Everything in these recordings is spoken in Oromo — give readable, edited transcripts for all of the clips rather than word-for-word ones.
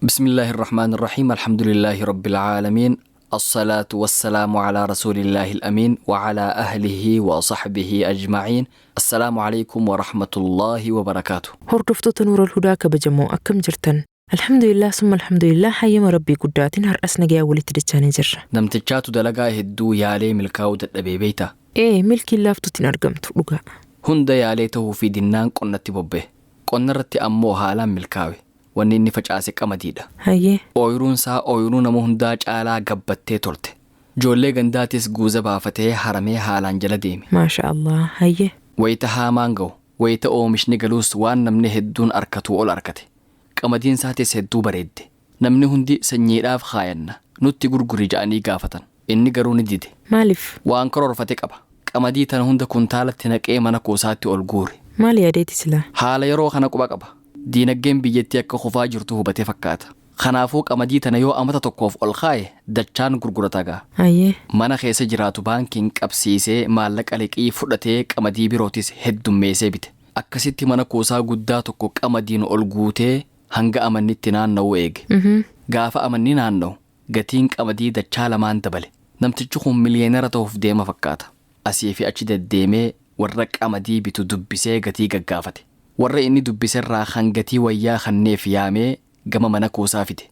بسم الله الرحمن الرحيم، الحمد لله رب العالمين، الصلاة والسلام على رسول الله الأمين وعلى أهله وصحبه أجمعين. السلام عليكم ورحمة الله وبركاته. Hordoftoota Nuura Hudaa kabajamoo, akkam jirtan? Alhamdulillah, summa alhamdulillah, hayyama Rabbii guddaatiin har'as nagayaa walitti dachaanii jirra. Namtichaatu dalagaa hedduu yaalee milkaa'uu dadhabee beeyta. Ee, milkiin laaftuutti hin argamtu dhugaa. Hunda yaalee ta'uu fi dinnaan qonnatti bobba'e. Qonna irratti ammoo haalaan milkaa'e. Wanni inni facaase qamadiidha. Ooyiruun isaa ooyiruu nama hundaa caalaa gabbattee tolte. Ijoollee gandaatis guuza baafatee haramee haalaan jala deeme. Maasha Allah, hayyee. Wayita haamaan ga'u, wayita oomishni galuus waan namni hedduun arkatu ol arkate. Qamadiin isaatis hedduu bareedde. Namni hundi sanyiidhaaf kaayanna, nutti gurguri ja'anii gaafatan. Inni garuu ni dide. Maaliif? Waan karoorfate qaba. Qamadii tana hunda kuntaalatti naqee mana kuusaatti ol guure. Maali yaadeeti silaa? Haala yeroo kana quba qaba. Diinagdeen biyyattii akka kufaa jirtu hubatee fakkaata. Kanaafuu qamadii tana yoo amata tokkoof ol kaaye dachaan gurgurata gaa. Mana keessa jiraatu baankiin qabsiisee maallaqa liqii fudhatee qamadii birootis heddummeessee bite. Akkasitti mana kuusaa guddaa tokko qamadiin ol guutee hanga amannitti naanna'uu eege. Gaafa amanni naanna'u gatiin qamadii dachaa lamaan dabale. Namtichi kun miliyeenara ta'uuf deema fakkaata. Asii fi achi deddeemee warra qamadii bitu dubbisee gatii gaggaafate. Warra inni dubbiserraa kan gatii wayyaa kanneef yaamee gama mana kuusaa fide.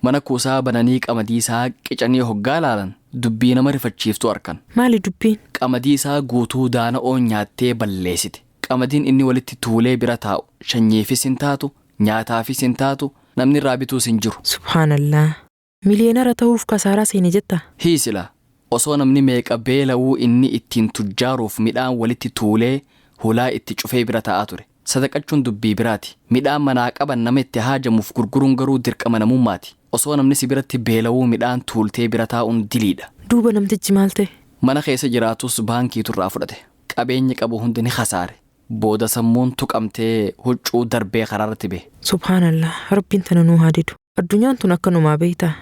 Mana kuusaa bananii qamadii isaa qicanii hoggaa laalan dubbii nama rifachiiftu arkan. Maali dubbiin? Qamadii isaa guutuu daana'oon nyaattee balleessite. Qamadiin inni walitti tuulee bira taa'u shanyiifis hin taatu, nyaataafis hin taatu, namni irraa bituus hin jiru. Subhaanallah. Miliyeenara ta'uuf kasaaraa seene jetta? Hiisila, osoo namni meeqa beela'uu inni ittiin tujjaaruuf midhaan walitti tuulee hulaa itti cufee bira taa'aa ture. Sadaqachuun dubbii biraati. Midhaan manaa qaban nama itti haajamuuf gurguruun garuu dirqama namummaati. Osoo namni si biratti beela'uu midhaan tuultee bira taa'uun diliidha. Duuba namtichi maal ta'e? Mana keessa jiraatus baankiitu irraa fudhate. Qabeenyi qabu hundi ni khasaare. Booda sammuun tuqamtee huccuu darbee karaarratti bahe. Subhaanallah, Rabbiin tana nuu haa didu. Addunyaan tun akkanumaa beektaa?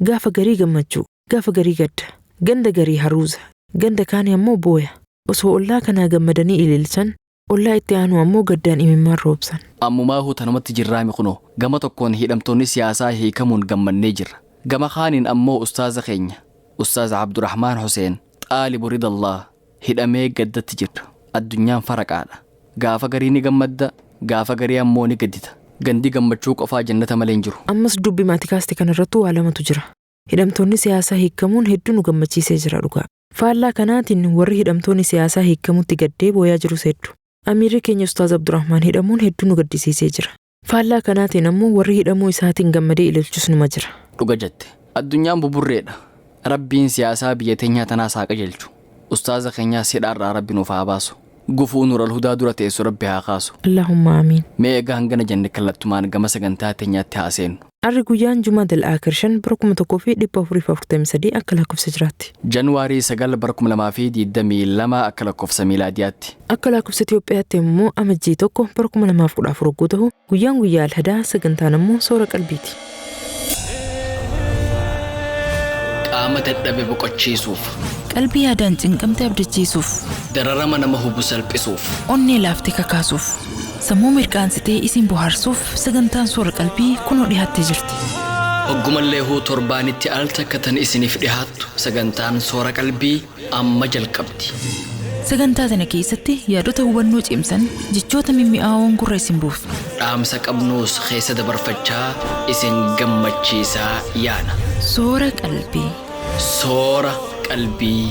Gaafa garii gammachuu, gaafa garii gadda, ganda garii haruuza, ganda kaanii ammoo booya. Osoo ollaa kanaa gammadanii ililchan, ollaa itti aanu ammoo gaddaan imimmaan roobsan. Ammumaa tanumatti jirraami kunoo, gama tokkoon hidhamtoonni siyaasaa hiikamuun gammannee jirra. Gama kaaniin ammoo ustaaza keenya, Ustaaza Abdurrahmaan Huseen, xaalibu ridallah, hidhamee gaddatti jirra. Addunyaan faraqaadha. Gaafa garii ni gammadda, gaafa garii ammoo ni gaddita. Gandi gammachuu qofaa jannata malee hin jiru. Ammas dubbi maatii kaaste kanarrattuu waa lamatu jira. Hidhamtoonni siyaasaa hiikamuun hedduu nu gammachiisee jira dhugaa. Faallaa kanaatiin warri hidhamtoonni siyaasaa hiikamutti gaddee booyaa jirus hedduu. Amiirri keenya Ustaaz Abdurrahmaan hidhamuun hedduu nu gaddisiisee jira. Faallaa kanaatiin ammoo warri hidhamuu isaatiin gammadee ilaalchus numa jira. Dhuga jette. Addunyaan buburreedha. Rabbiin siyaasaa biyya teenyaa tanaas haa qajeelchu. Ustaaza keenyaas hidhaarraa Rabbi nuuf haa baasu. Gufuu Nuural Hudaa dura teessu Rabbi haa kaasu. Allahumma amiin. Mee egaa hangana jenne kallattumaan gama sagantaa teenyaatti haa seennu. Arri guyyaan Jumaa Dal'aakir 5 bara 1443 akka lakkoofsa jiraatti. Januwaarii 9 bara 2022 akka lakkoofsa miilaadiyaatti. Akka lakkoofsa Itoophiyaatti immoo Amajjii 1 bara 2014 hogguu ta'u, guyyaan guyyaa Alhadaa, sagantaan ammoo soora qalbiiti. Qaama dadhabe boqochiisuuf. Qalbii yaadaan cinqamte abdachiisuuf. Dararama nama hubu salphisuuf. Onnee laaftee kakaasuuf. Sammuu mirqaansitee isin bohaarsuuf sagantaan soora qalbii kunoo dhiyaattee jirti. Hoggumallee huu torbaanitti al takka tan isiniif dhihaattu sagantaan soora qalbii amma jalqabdi. Sagantaa tana keessatti yaadota hubannoo cimsan, jechoota mimmi'aawoon gurra isin buufna. Dhaamsa qabnuus keessa dabarfachaa isin gammachiisaa yaana. Soora qalbii. Soora qalbii.